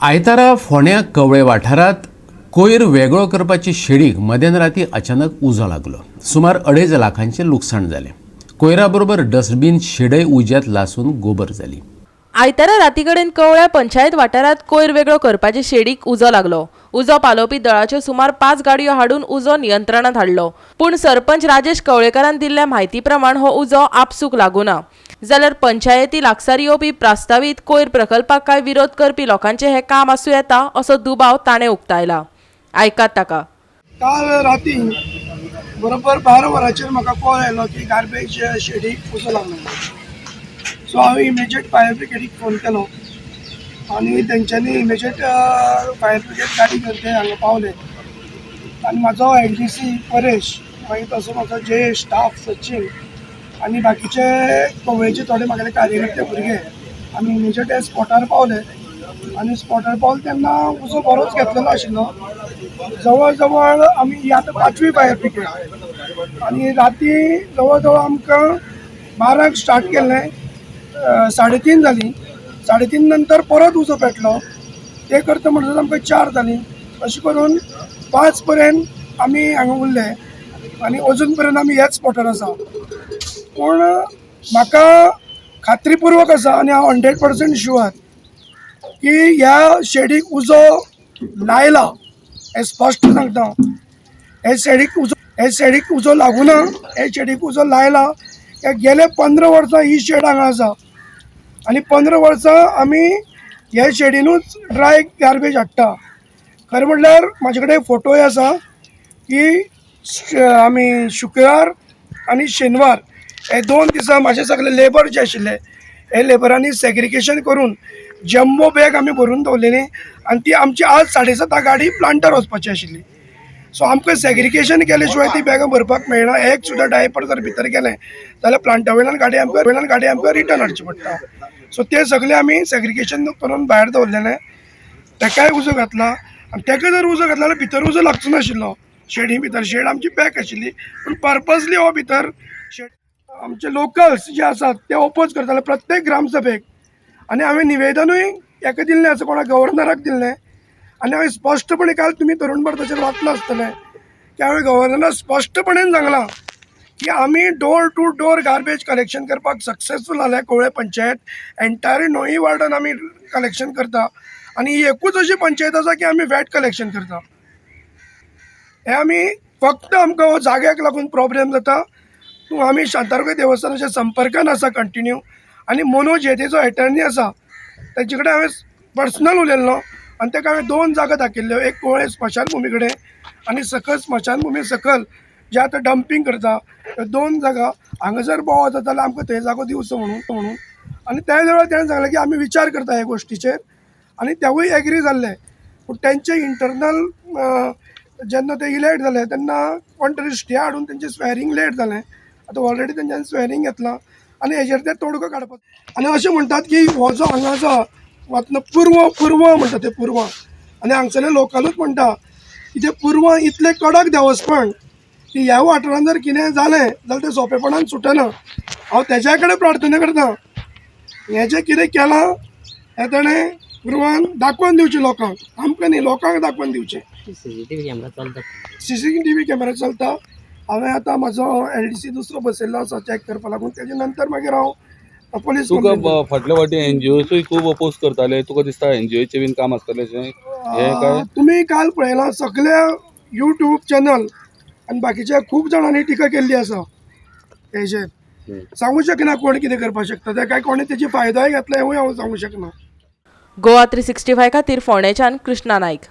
आयतारा फोंड्या कवळे वाठारांत कोयर वेगळो करपाची शेडीक मध्यान राती अचानक उजो लागलो. सुमार 2.5 लाखांचें लुकसाण जालें. कोयरा बरोबर डस्टबीन शेडय उज्यांत लासून गोबर जाली. आयतारा रातीकडेन कवळ्या पंचायत वाठारांत कोयर वेगळो करपाचे शेडीक उजो लागलो. उजो पालोवपी दळाच्यो सुमार 5 गाडयो हाडून उजो नियंत्रणांत हाडलो. पूण सरपंच राजेश कवळेकारान दिल्ल्या म्हायती प्रमाण हो उजो आपसूक लागूना. जाल्यार पंचायती लागसार येवपी प्रस्तावीत कोयर प्रकल्पाक काय विरोध करपी लोकांचें हें काम आसूं येता असो दुबाव ताणें उक्तायला. आयकात ताका. काल राती बरोबर 12 वरांचेर म्हाका कॉल आयलो की गार्बेज शेडीक उजो लागलो. सो हांवें इमिजिएट फायर ब्रिगेडीक फोन केलो आनी तेंच्यांनी इमिजिएट फायर ब्रिगेड गाडी घेवन ते हांगा पावले आनी म्हाजो एलडीसी परेश, मागीर तसो म्हाजो जयेश स्टाफ सचीन आनी बाकीचे कवळेचे थोडे म्हागेले कार्यकर्ते भुरगे आमी इमिजिएट त्या स्पॉटार पावले आनी स्पॉटार पावले तेन्ना उजो बरोच घेतलेलो आशिल्लो. जवळ जवळ आमी ही आतां 5वी फायर ब्रिगेड आनी राती जवळ जवळ आमकां 12 स्टार्ट केल्लें, 3:30 जालीं. 3:30 नंतर परत उजो पेटलो. ते करता म्हणसर आमकां 4 जालीं. अशें करून 5 पर्यंत आमी हांगा उरले आनी अजून पर्यंत आमी ह्याच स्पॉटार आसा. पूण म्हाका खात्रीपुर्वक आसा आनी हांव 100% शुअर की ह्या शेडीक उजो लायला हें स्पश्ट सांगता. हे शेडीक उजो लागूना, हे शेडीक उजो लायला. गेले 15 वर्सां ही शेड हांगा आसा आनी 15 वर्सां आमी ह्या शेडीनूच ड्राय गार्बेज हाडटा. खरें म्हणल्यार म्हाजे कडेन फोटोय आसा की आमी शुक्रार आनी शेनवार हे 2 दिसा म्हाजे सगळे लेबर जे आशिल्ले हे लेबरांनी सेग्रिगेशन करून जम्बो बॅग आमी भरून दवरलेली आनी ती आमची आज 7:30 गाडी प्लांटार वचपाची आशिल्ली. सो आमकां सेग्रिगेशन केले शिवाय ती बॅगां भरपाक मेळना. एक सुद्दां डायपर जर भितर गेलें जाल्यार प्लांटा वयल्यान गाडी आमकां रिटर्न हाडची पडटा. सो ते सगळे आमी सेग्रिगेशन करून भायर दवरलेले. तेकाय उजो घातला आनी तेका जर उजो घातला जाल्यार भितर उजो लागचो नाशिल्लो. शेडी भितर शेड आमची पॅक आशिल्ली पूण पर्पजली हो भितर शेड आमचे लोकल्स जे आसात ते ओपोज करताले प्रत्येक ग्रामसभेक. आनी हांवें निवेदनूय हेका दिल्लें आसा, कोणा गव्हर्नराक दिल्लें आनी हांवें स्पश्टपणे काल तुमी तरुण भारताचेर वाचलां आसतलें की हांवें गव्हर्नराक स्पश्टपणान सांगलां की आमी door to door garbage collection करपाक सक्सेसफूल जाल्या. कवळे पंचायत एन्टायर 9 वार्डान आमी कलेक्शन करता आनी ही एकूच अशी पंचायत आसा की आमी वॅट कलेक्शन करता. हें आमी फक्त आमकां हो जाग्याक लागून प्रॉब्लेम जाता. आमी शांतादुर्गा देवस्थानाच्या संपर्कान आसा कंटिन्यू आनी मनोज हेतेचो एटर्नी आसा तेजे कडेन हांवें पर्सनल उलयल्लो आनी ताका हांवें 2 जागा दाखयल्ल्यो, एक कवळे स्मशानभुमी कडेन आनी सकल स्मशानभुमी सकल जे आतां डंपींग करता 2 जागा. हांगा जर बोवाळ जाता जाल्यार आमकां थंय जागो दिवचो म्हणून आनी त्या वेळार तेणें सांगलें की आमी विचार करता ह्या गोश्टीचेर आनी तेवूय एग्री जाल्ले. पूण तेंचे इंटरनल जेन्ना ते इलेक्ट जाले तेन्ना कोण तरी स्टे हाडून तेंचें स्वेरींग लेट जालें. आतां ऑलरेडी तेंच्यांनी स्वेरींग घेतलां आनी हेजेर ते तोडगो काडपाक. आनी अशें म्हणटात की हो जो हांगा आसा वतना पूर्व म्हणटा ते पूर्व आनी हांगसरले लोकलूच म्हणटा की ते पूर्व इतलें कडक देवस्थान की ह्या वाठारान जर कितें जालें जाल्यार तें सोंपेपणान सुटना. हांव तेज्या कडेन प्रार्थना करता हें जें कितें केलां हें ताणें गुरुवान दाखोवन दिवचें लोकांक, आमकां न्ही लोकांक दाखोवन दिवचें. सीसीटीव्ही कॅमेरा चलता. हांवें आतां म्हाजो एलडीसी दुसरो बसयल्लो आसा चॅक करपा लागून. तेजे नंतर मागीर हांव पोलीस. तुका फाटल्या फावटी एनजीओचूय खूब अपोज करताले, तुका दिसता एनजीओचें बीन काम आसतलें अशें हें काय? तुमी काल पळयलां सगळ्या यूट्यूब चॅनल आनी बाकीच्या खूब जाणांनी टिका केल्ली आसा हेजेर. सांगू शकना कोण कितें करपाक शकता, ते काय कोणें तेजी फायदोय घेतला हेंवूय हांव सांगू शकना. गोवा 365 खातीर फोंडेच्यान कृष्णा नायक.